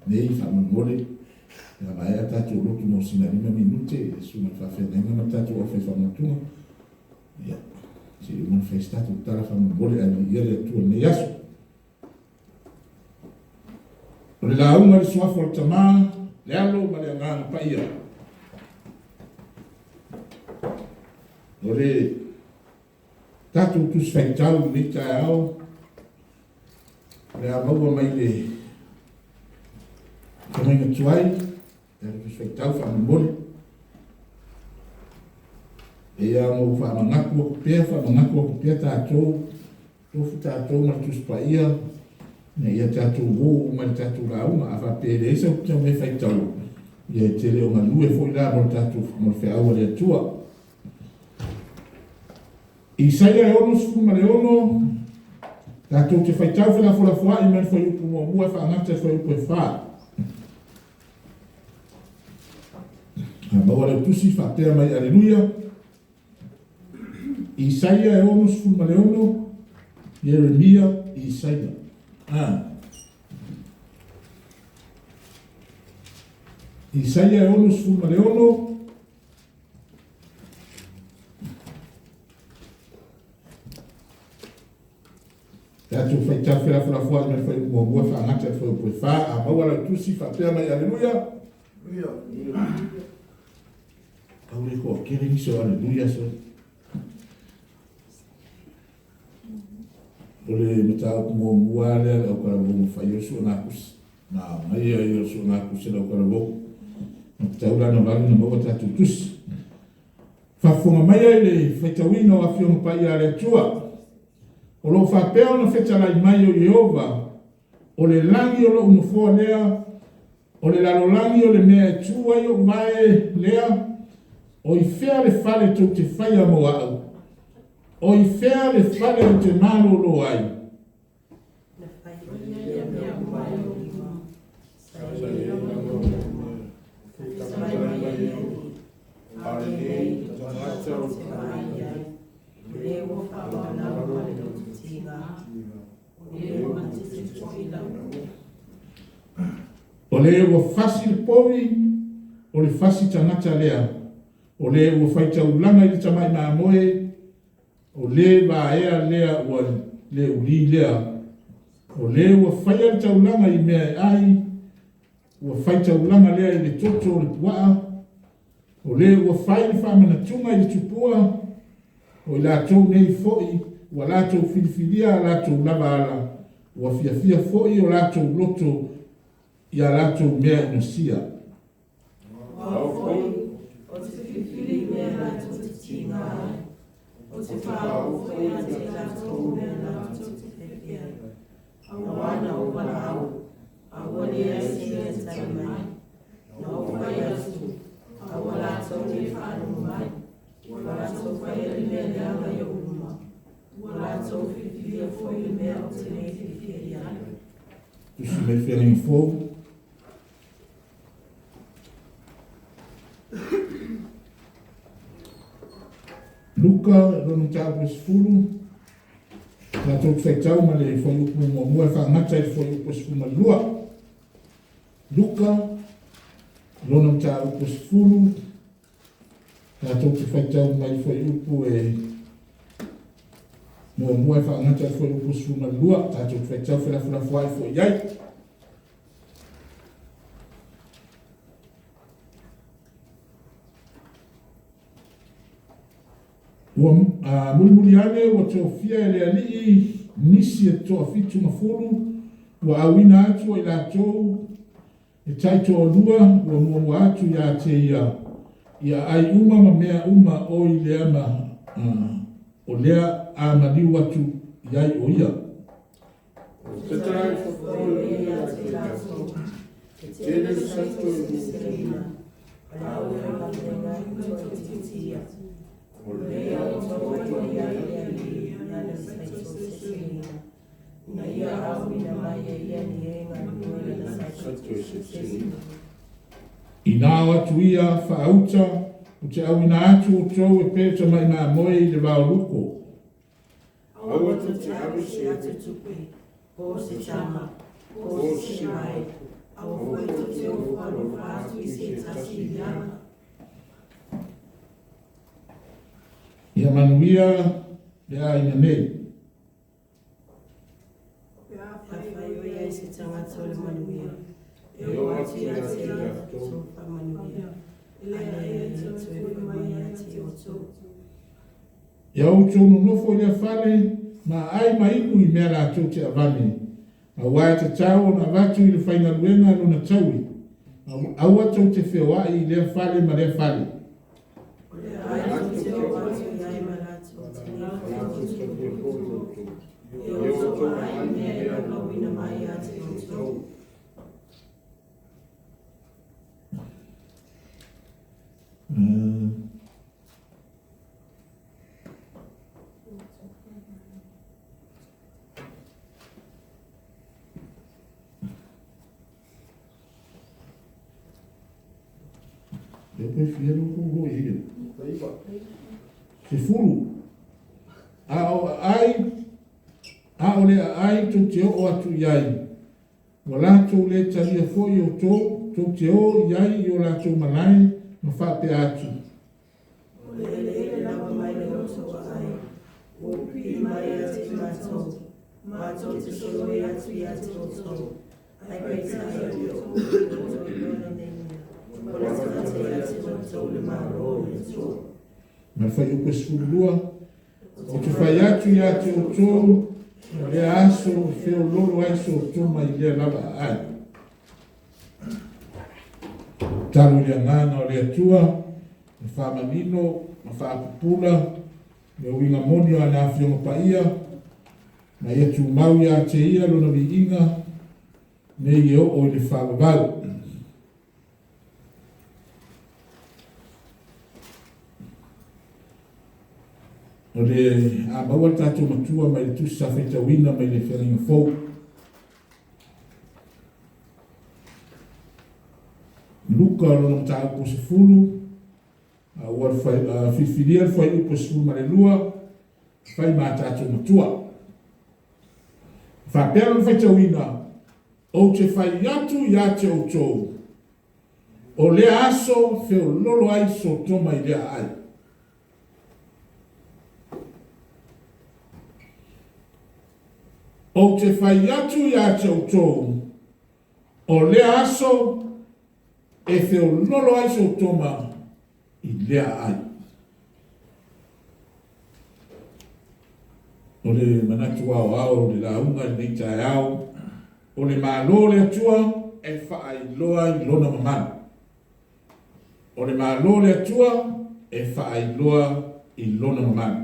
nei faamolemole pe a maea tatou lotu mo sina 5 minute le susuga i le faafeagaiga ma le tatou aufaifaamautuga. Ia, se i uma ona fai se tatou tala faamolemole ae viia le Atua i lenei aso. O le lauga i le suafa o le Tama, le Alo ma le Agaga Paia. O le tatou tusi faitau i lenei taeao, o le a maua mai le feagaiga tuai, tatou tusi faitau faamolemole. E ia ona ou faamanatu atu pea, faamanatu atu pea tatou, tofu tatou ma le Tusi Paia, ina ia tatou o uma i le tatou lauga. A faapea e leai sau mea faitau, ia e te le o galue foi la mo le tatou, mo le feau a le Atua. Isaia e 66, tatou te faitau felafolafoai mai le fuaiupu muamua e faagata i le fuaiupu e 4. A maua lau tusi faapea mai Aleluia. Isaia e 66, Ieremia, Isaia. Ah. Isaia e 66, Tatou faitau felafolafoai mai le fuaiupu muamua faagata i le fuaiupu e 4. A maua lau tusi faapea mai Aleluia. Tau le toatele nisi o Aleluia so. O le mataupu muamua lea le autalavou na fai o le suegakusi. Na agaia ia o le suegakusi le autalavou. Na tatau la na vale na maua tatou tusi. Faafofoga mai ai le faitauina o Afioga Paia a le Atua. O lo o faapea ona fetalai mai o Ieova, o le lagi o lou nofoa lea, o le lalolagi o le mea e tu ai ou vae lea, o i fea le fale tou te faia mo au? O i fea le fale ou te malōlō ai? Na fai ia mea uma e ou lima, sa i ai lava mea uma, fetalai mai le Alii, a o lenei tagata ou te vaai i ai, o le ua faamalau ma le loto tiga, o le ua matete foi lau pua. O le ua fasi le povi, o le fasi tagata lea, o le ua faitaulaga i le tamai mamoe, O le vaea lea ua le ulī lea, o le ua faia le taulaga i mea e ai, ua fai taulaga lea i le toto o le puaa, o le ua fai le faamanatuga i le tupua, o i latou nei foi ua latou filifilia a latou lava ala, ua fiafia foi o latou loto i a latou mea e gasia. O au foi, ou te filifili i mea latou te tiga ai, ou te faaoo foi ia te i latou mea latou te fiafia ai. Auā na ou valaau, a ua leai se mea e tali mai, na ou fai atu, a ua latou le faalogo mai, ua latou faia le mea leaga i ou luma, ua latou filifilia foi le mea ou te le fiafia i ai. Tusi mai le Feagaiga Fou. Luka, lona mataupu e 10, tatou te faitau ma le fuaiupu muamua e faagata i le fuaiupu e 12. Luka, lona mataupu e 10, tatou te faitau mai le fuaiupu e muamua e faagata i le fuaiupu e 12, tatou te faitau felafolafoai foi i ai. Ua mulimuli ane ua tofia e le alii nisi e toafitu ma fulu, ua auina atu o i latou e taitoalua ua muamua atu ia te ia, ia ai uma ma mea uma o i lea ma o lea a maliu atu i ai o ia. Fetalai foi ia te latou, e tele le saito e seseina, a o le galuega e toaitiiti ia. O lea o outou ai ai le Alii na le saito seseina, ina ia auina mai e ia ni e galulue na saito seseina. Ina o atu ia faauta, ou te auina atu outou e pei o tamai mamoe i le vao luko. Aua tou te ave se ata tupe, po o se tama, po o se vae, Aua foi tou te ofo alofa atu i se tasi i le aga. Ia manuia le aiga nei. Pe afai o i ai se tagata o le manuia, e oo atu ia te ia la outou faamanuia, e leai e toe foi mai ia te outou. Ia outou nonofo i lea fale, ma ai ma inu i mea latou te avane, aua e tatau ona avatu i le faigaluega lona taui. Aua tou te feoai i lea fale ma lea fale. O le a tou te oo atu i ai ma latou talia foi outou, ia outou aai i mea e laulauina mai ia te outou. Lea pe fia lo kou hoi ia. 10. A o aai, a o le aai tou te oo atu i ai, ua latou le talia foi outou, tou te o i ai i o latou malae ma faapea atu. O le eleele lava mai le outou aai, ua pipii mai ia te matou, matou te soloi atu ia te outou, ae peitai e le o outou iloa lenei mea, o le tagata ia te outou le Malo o le Atua. Ma le fuaiupu e 12, Ou te fai atu ia te outou, o lea aso e feoloolo ai Sotoma i lea lava aai. Tatalo i le agaga o le Atua e faamanino ma faapupula le uiga moni o ana Afioga Paia, ma ia tumau ia te ia lona viiga nei e oo i le faavavau. O le a maua le tatou matua mai le tusi sa faitauina mai le Feagaiga Fou. Luka o lona mataupu 10, a ua filifilia le fuaiupu 12, fai ma tatou matua. Faapea lona faitauina, ou te fai atu ia te outou, o lea aso feoloolo ai Sotoma i lea aai. Ou te fai atu ia te outou, o lea aso e feoloolo ai Sotoma i lea aai. O le manatu aoao o le lauga i lenei taeao, o le Malo o le Atua e faailoa i lona mamalu. O le Malo o le Atua e faailoa i lona mamalu.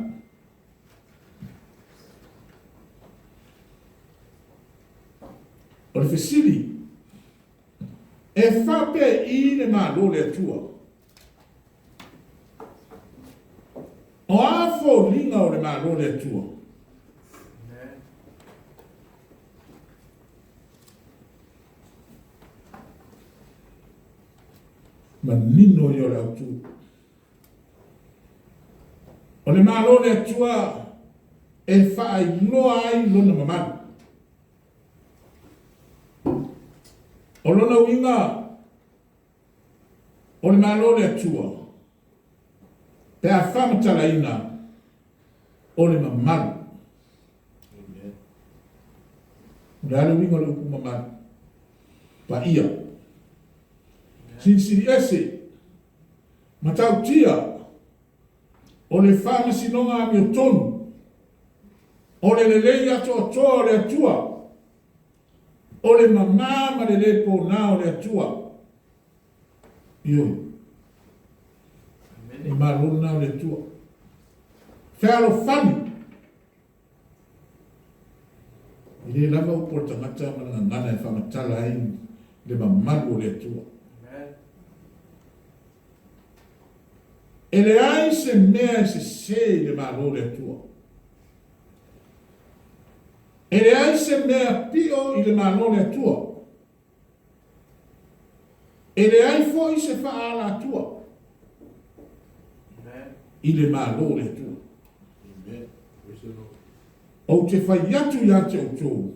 O le fesili, e faapei le Malo o le Atua? O a foliga o le Malo o le Atua? Manino ia o le autu. O le Malo o le Atua e faailoa ai lona mamalu. O lona uiga, o le Malo o le Atua, pe a faamatalaina o le mamalu. O le a le uiga o le upu mamalu? Paia. Silisili ese, matautia, o le faamasinoga amiotonu, o le lelei atoatoa o le Atua, o le mamā ma le lē pōnā o le Atua. Ioe. O le Malo lena o le Atua. Fealofani. E le lava upu a le tagata ma le gagana e faamatala ai le mamalu o le Atua. E leai se mea e sesē i le Malo o le Atua. E leai se mea pio i le Malo o le Atua. E leai foi se faaalatua i le Malo o le Atua. Ou te fai atu ia te outou,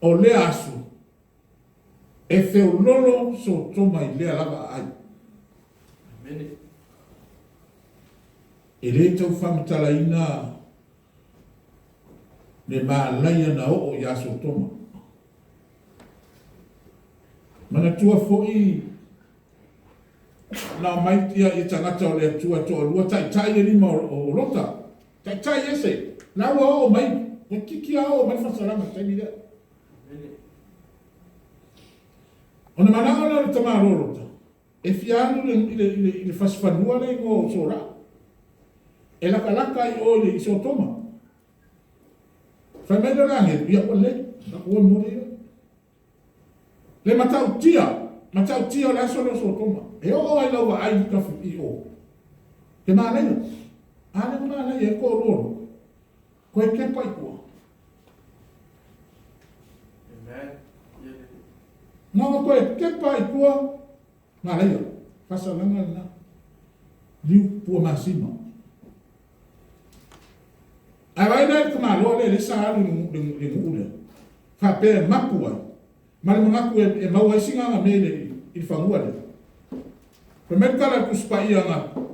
o lea aso, E feololo Sotoma i lea lava aai. E lē tau faamatalaina le malaia na oo iā Sotoma. Manatua foi na omai ia tagata o le Atua e toalua taitai le lima o Lota, taitai ese, la ua oo mai, toeitiiti lava oo mai le faasalaga i le taimi lea. Ona manao lea o le tamaloa o Lota e fia alu i le fasifanua lea e igoa o Sola, e latalata i o i Sotoma. Fai mai lea o le agelu, ia ua lelei, tatou o e momoli ai oe. Le matautia, matautia o le aso lea o Sotoma, e oo lava i lau vaai i tafi i o, e manaia. A lea na manaia ai le toalua o Lota, toe tepa i tua. Na ona toe tepa i tua, manaia, faasalaga lena. Liu pua masima. Ae vaai la i le tamaloa lea lea sa alu i le nuu lea, faapea e mapu ai, ma le manatu e maua ai sina ana mea i le fanua lea. Fai mai le tala a le Tusi Paia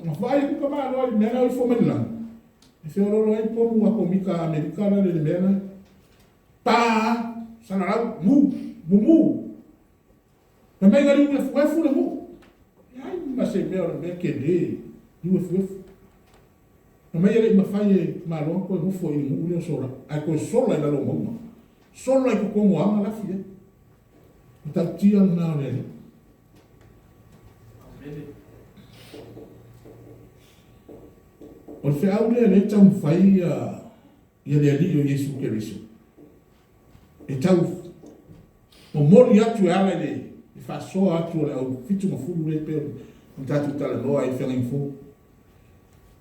na vaai atu le tamaloa i le mea la e o ifo mai le lagi, e feoloolo ai pomu atomika a Amerika la le mea la. Pa! Salalau, mu, mumu. Fai mai na liu efuefu le nuu. Leai ma se mea o le mea tele, liu efuefu. Fai mai e le i mafai e Malo ona toe nofo i le nuu lea o Sola, ae toe sola i lalo o mauga. Sola i totonu o aga lafi ai. Matautia lena o le Alii. O le feau lea lea e taumafai ia le Alii o Iesu Keriso e tau momoli atu e ala i le faasoa atu o le au 70 lea e pei ona tatou talanoa ai i le feagaiga fou.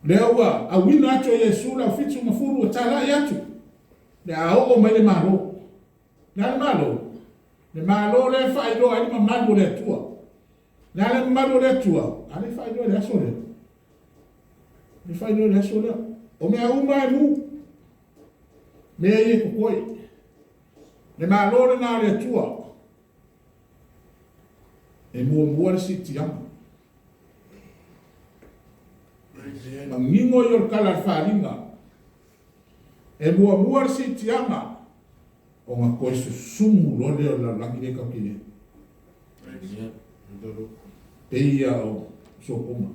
Lea ua auina atu e Iesu le au 70 e talai atu le a oo mai le Malo. O le a le Malo? Le Malo lea e faailoa ai le mamalu o le Atua. O le a le mamalu o le Atua? A lea e faailoa i le aso lea. E faailoa i le aso lea. O mea uma e mu. Mea ia e totoe. Le Malo lena o le Atua. E muamua le siitiaga. Manino ia o le tala a le faaaliga. E muamua le siitiaga ona toe susumu loa lea o le lalolagi lea tatou te i ai. Pei ia o Sotoma.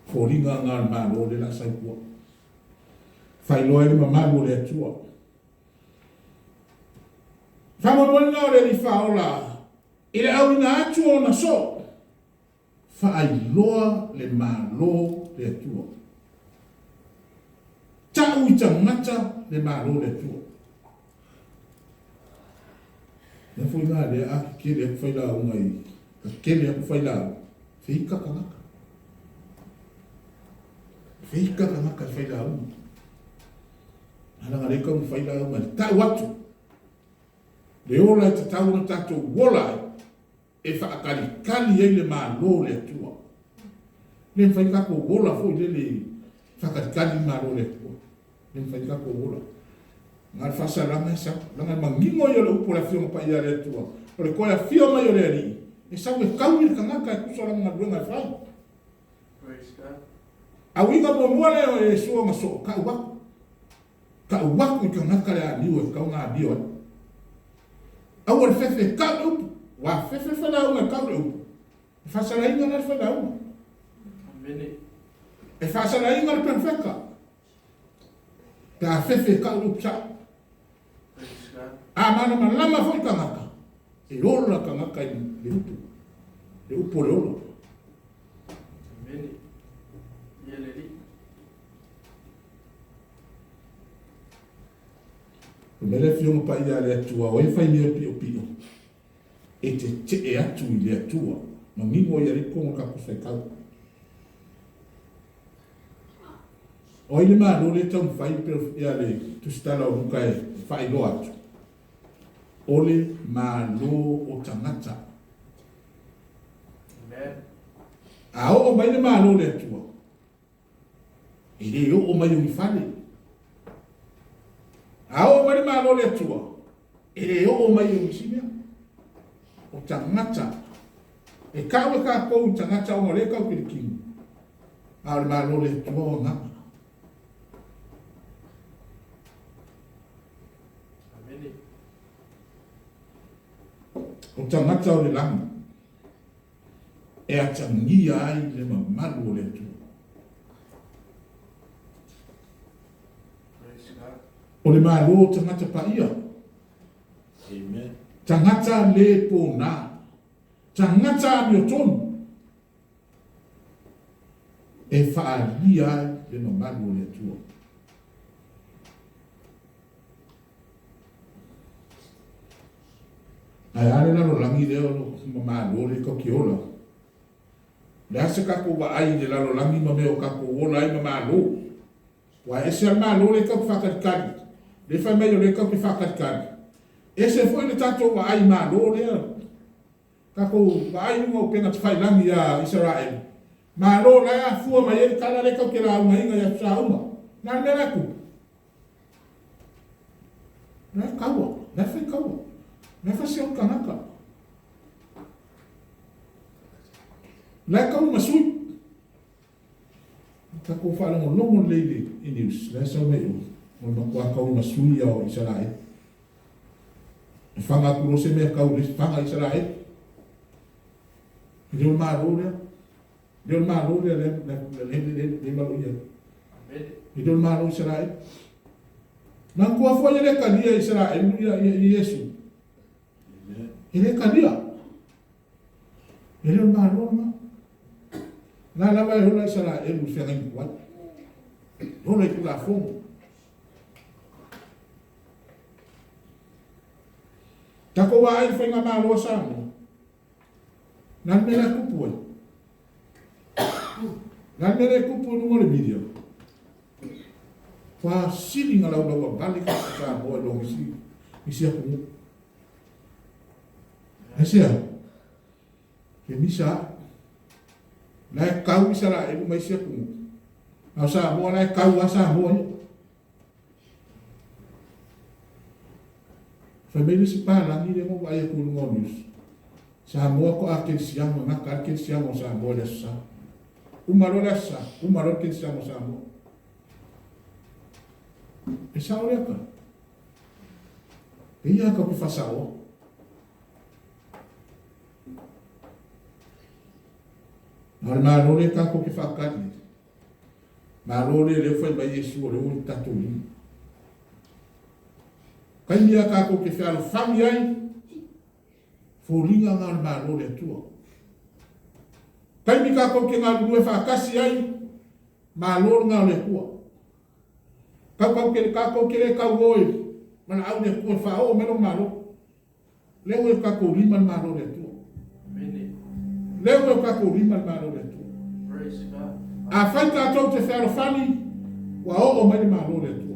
Foliga na o le Malo lea o le a sau i tua. Faailoa ai le mamalu o le Atua. Faamoemoe lena o le Alii Faaola i le auina atu o ona soo, faailoa le Malo le Atua. Tau i tagata le Malo le Atua. Mea foi na lea a kekele atu failauga i kekele atu failauga, feika tagata. Feika tagata i failauga. Leaga lea e taumafai lauga e tau atu le ola e tatau ona tatou ola ai e faatalitali ai le Malo o le Atua. Le mafai tatou ola foi lele e faatalitali le Malo o le Atua. Le mafai tatou ola. Na o le faasalaga e sau. Leaga e manino ia o le upu a le Afioga Paia a le Atua. O le toe afio mai o le Alii, e sau e taui le tagata e tusa o lana galuega e fai. Auiga muamua lea o Iesu ona soo, Tau aku. Tau aku i tagata le aniu e tatau ona amio ai. Aua le fefe e tau le upu. Ua fefe le failauga e tau le upu. E faasalaina la le failauga. E faasalaina le perofeta. Pe a fefe e tau le upu sao. A malamalama foi tagata, e ola tagata i le upu, le upu o le ola. O le mea lea Afioga Paia a le Atua, o e fai mea piopio, e tetee atu i le Atua. Manino ia le totonu o le tatou faitau. O ai le Malo lea e taumafai pei le tusitala o Luka e faailoa atu? O le Malo o tagata. A oo mai le Malo o le Atua, e le oo mai o ni fale. A oo mai le Malo o le Atua, e le oo mai o ni isi mea. O tagata. E kau e kākou i tagata ona o lea e kau kilikini. A o le Malo o le Atua o agaga. O tagata o le lagi e atagia ai le mamalu o le Atua. O le Malo o tagata paia. Amen. Tagata le pōnā. Tagata amiotonu. E faaalia ai le mamalu o le Atua. Ae a le lalolagi lea o lo o malo lea tatou te ola? O le a se tatou vaai i le lalolagi ma mea o tatou ola ai ma malo? Ua ese lava le Malo lea tatou te faatalitali, lea fai mai o lea tatou te faatalitali. Ese foi le tatou vaai i Malo lea, tatou vaai i luga o upega tafailagi ia Isaraelu, Malo la e afua mai ai le tala lea tatou te laugaina i aso sa uma. O le a le mea la e tupu? La e taua, la e fai taua, la e fasioti tagata. La e taua ma sui. Tatou faalogologo lelei i news la e sau mai o, o le matua tau ma sui ia o Isaraelu. E faga atu loa se mea tau i le isi faga Isaraelu. E le o le Malo lea. E le o le Malo lea lea lea lea lea maloia. E le o le Malo Isaraelu. Manatua foi e le talia Isaraelu ia ia Iesu. E le talia. E le o le Malo lena. O la lava e ola Isaraelu i feagaiga tuai. E ola i Tulafono. Tatou vaai i le faigamalo a Samoa. O le a le mea la e tupu ai? O le a le mea la e tupu i luga o le media? Ua sili na laulauavale tagata Samoa i lo nisi, nisi atunuu. Aisea? He misa aʻu. La e kau Isaraelu ma isi atunuu. A o Samoa la e kau lava Samoa ia. Fai mai le isi palagi lea na ou vaai atu i luga o news. Samoa to'a kerisiano, e gata ai le kerisiano o Samoa i le Aso Sa. Uma loa le Aso Sa, uma loa le kerisiano o Samoa. E sao lea tala. E ia tatou te faasaoa. A o le Malo lea tatou te faatali ai. Malo lea lea ua fai mai Iesu o lea ua i tatou lima. Taimi a tatou te fealofani ai, foliga na o le Malo o le Atua. Taimi tatou te galulue faatasi ai, Malo lena o le Atua. Tatou te, tatou te le tauo i valaau le Atua e faaoo mai lona Malo. Lea ua i o tatou lima le Malo o le Atua. Lea ua i o tatou lima le Malo o le Atua. Afai tatou te fealofani, ua oo mai le Malo o le Atua.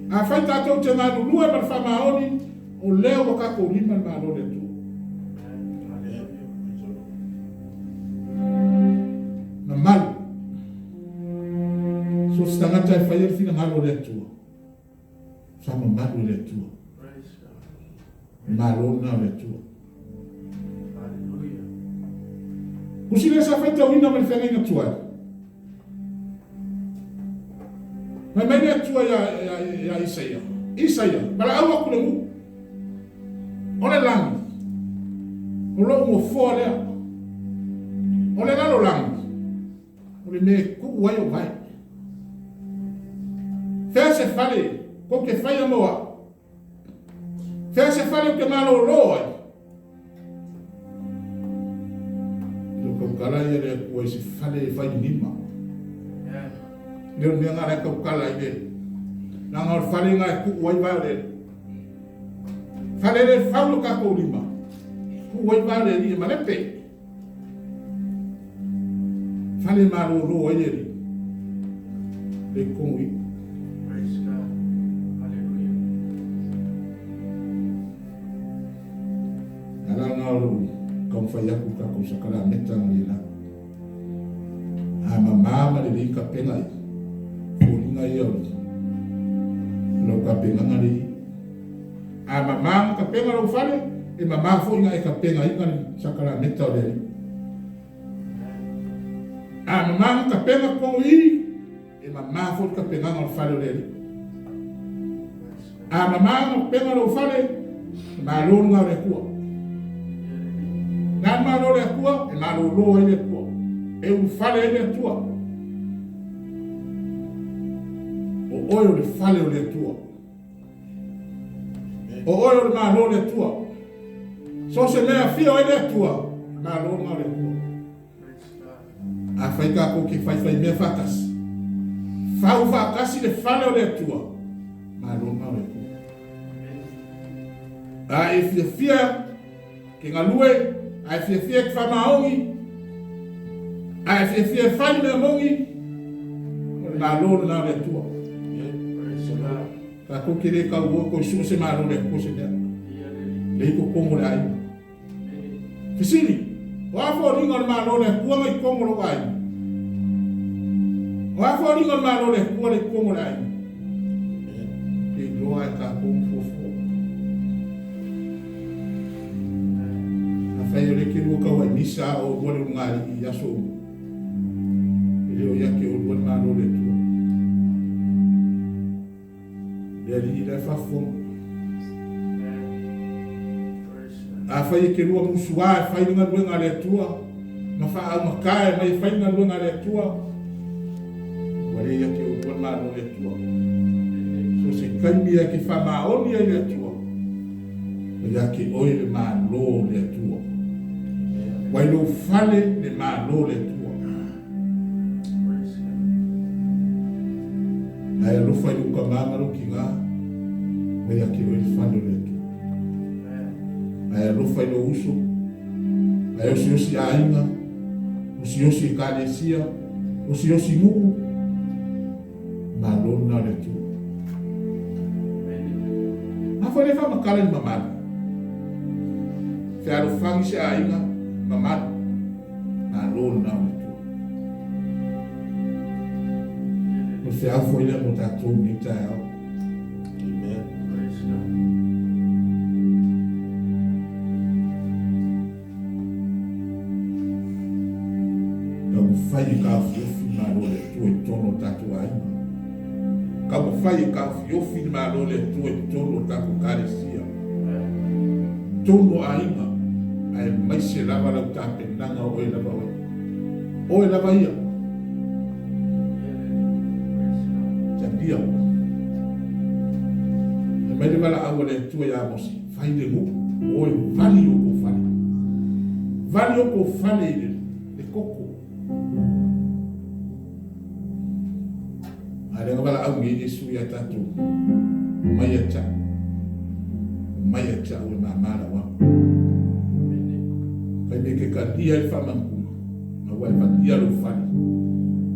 Afai tatou te galulue ma le faamaoni, o lea ua tatou lima le Malo o le Atua. Mamalu. So se tagata e faia le finagalo o le Atua, faamamalu e le Atua. Malo lena o le Atua. Tusi lea sa faitauina ma le feagaiga tuai. Fai mai le Atua ia, ia, ia Isaia, Isaia, valaau atu le nuu. O le lagi, o lou nofoa lea. O le lalolagi, o le mea e tuu ai ou vae. Fea se fale kou te faia mo au? Fea se fale ou te malōlō ai? Le tautala ia le Atua i se fale e fai lima. Le o le mea nga la e tautala i le. Leaga o le fale nga e tuu ai vae o le Alii. Fale le fau lo tatou lima. Tuu ai vae o le Alii e malepe. Fale malōlō ai le Alii. Le tonu i. Praise God. Hallelujah. Ala nga o lou taumafai atu i tatou sakalameta ma le la. A mamā ma lelei tapena i foliga ia o lau tapenaga lei. A mamā ma tapena lou fale, E mamā foi na e tapenaina le sakalameta o le Alii. A mamā na tapena totonu i i, e mamā foi le tapenaga o le fale o le Alii. A mamā na tapena lou fale, le Malo lena o le Atua. Na le Malo o le Atua, e malolo ai le Atua. E ulufale ai le Atua. O oe o le fale o le Atua. O oe o le Malo o le Atua. So se mea afio ai le Atua, Malo lena o le Atua. Afai tatou te faifaimea faatasi, fau faatasi le fale o le Atua, Malo lena o le Atua. A e fiafia ke galue, a e fiafia ke faamaoni, a e fiafia e fai le mea moni, o le Malo lena o le Atua. Tatou te le tau o toe sue se Malo o le Atua se mea. Le i totonu o le aiga. Fesili, O a foliga o le Malo o le Atua na i totonu o lou aiga? O a foliga o le Malo o le Atua le i totonu o le aiga? Te iloa e tatou ma fuafua. Afai o lea e te lua tau ai misa a o oulua le ulugalii i aso uma, e le o ia te oulua le Malo o le Atua. Le Alii la e faafofoga. Afai e te lua musuā e fai le galuega a le Atua, ma faaaugata e mai e fai le galuega a le Atua, ua le ia te oulua le Malo o le Atua. So se taimi e te faamaoni ai le Atua, ua ia te oe le Malo o le Atua. Ua i lou fale le Malo o le Atua. Ae alofa i lou tama ma lou tina, ua ia te oe le fale o le Atua. Ae alofa i lou uso, ae osiosi aiga, osiosi ekalesia, osiosi nuu, Malo lena o le Atua. Afai le faamatala i le mamalu, fealofani se aiga mamalu, malo lena o le Atua. O le feau foi lea mo tatou i lenei taeao. Amen. Praise God. Taumafai e taofiofi le Malo o le Atua i totonu o le tatou aiga. Taumafai e taofiofi le Malo o le Atua i totonu o le tatou Ekalesia, totonu o aiga, aemaise lava lau tapenaga o oe lava oe. Oe lava ia. Talia. Fai mai le valaau a le Atua ia Amosi, fai le nuu, o e vali o kou fale. Vali o kou fale i le koko. A lea na valaau nei Iesu ia tatou, Omai ia te a'u, omai ia te a'u e māmā lau amo. Taimi e ke talia ai le faamanukuga, ma ua e valia lou fale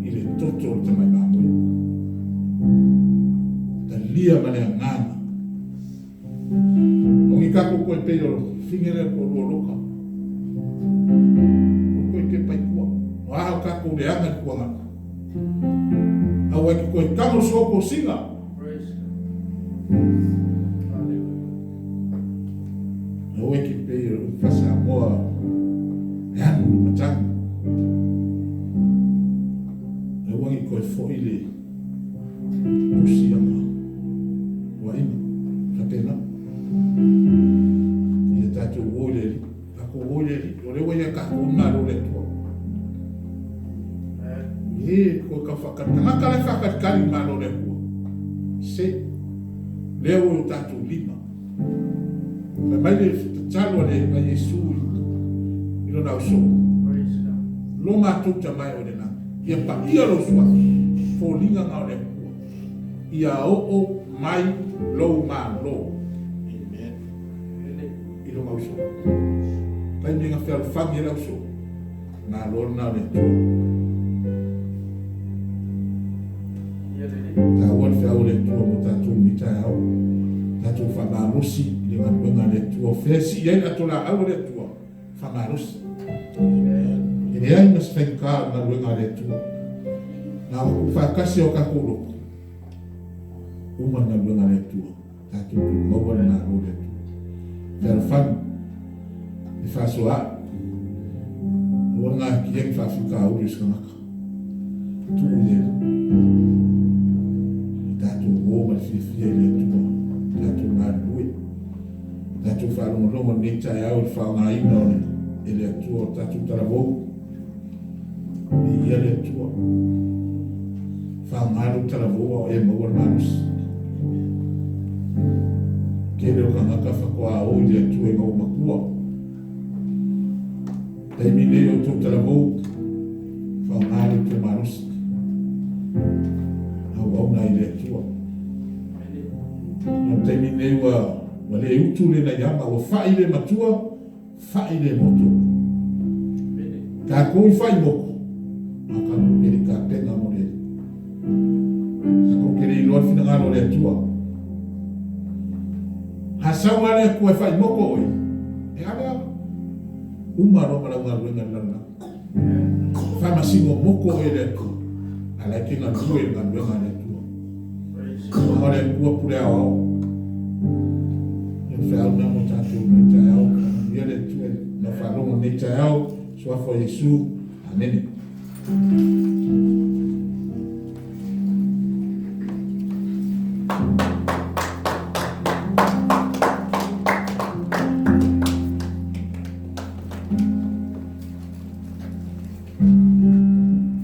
i le toto o le tamai mamoe. Talia ma le agaga. O ni tatou koe pei o fine lea po o lualoka. O koe ke paikua. O aha o tatou leaga i kuagaga. Aua e ke koe tango so ko singa. Praise God. Hallelujah. Aua e ke pei o Fasamoa e anu le matagi. Aua ni koe foi le tusi ana uaina. Faapena. Ia tatou o i le Alii. Tatou o i le Alii. O lea ua ia tatou le Malo o le Atua. E, koe ka whakatali. Tagata la e whakatali i Malo o le Atua. Se, lea ua i o tatou lima. Fai mai le tatalo a le a Iesu i lona ausoo. Lo matou Tama e o i le lagi, ia paia lou suafa, foliga na o le Atua. Ia oo mai lou Malo. Amen. I lona ausoo. Taimi na fealofani ai le ausoo, Malo lena o le Atua. Taua le feau o le Atua mo tatou i lenei taeao. Tatou faamalosi i le galuega a le Atua. O fea e sii ai le ato laau a le Atua? Faamalosi. E leai ma se faigata o le galuega a le Atua. Na ona tuufaatasi o tatou loto, uma le galuega a le Atua. Tatou toe maua le Malo o le Atua. Fealofani. E faasoa ae. Aua le natia ni faafitauli o se tagata. Tuu i le I tatou o ma le fiafia i le Atua, tatou galulue, tatou faalogologo i lenei taeao i le faaaogaina o le e le Atua o tatou talavou. Viia le Atua. Faaaoga lou talavou a o e maua le malosi. Tele o tagata faatoa o i le Atua ina ua matua. Taimi nei o outou talavou, faaaoga lo outou malosi. Auauna i le Atua. O le taimi nei ua le utu le naiama, ua fai le matua, fai le moto. Tatou i fai moto, a tatou te le tapena mo le tatou te le iloa le finagalo o le Atua. A sau lava le Atua e fai moto oe, e ave ave. Uma loa ma lau galuega i le lalolagi. Faamasino moto oe e le Atua, a la e te galue i le galuega a le Atua. Aua o le Atua pule aoao. O le feau lena mo tatou i lenei taeao. Faamanuia le Atua i lau faalogo i lenei taeao. Suafa o Iesu. Amene.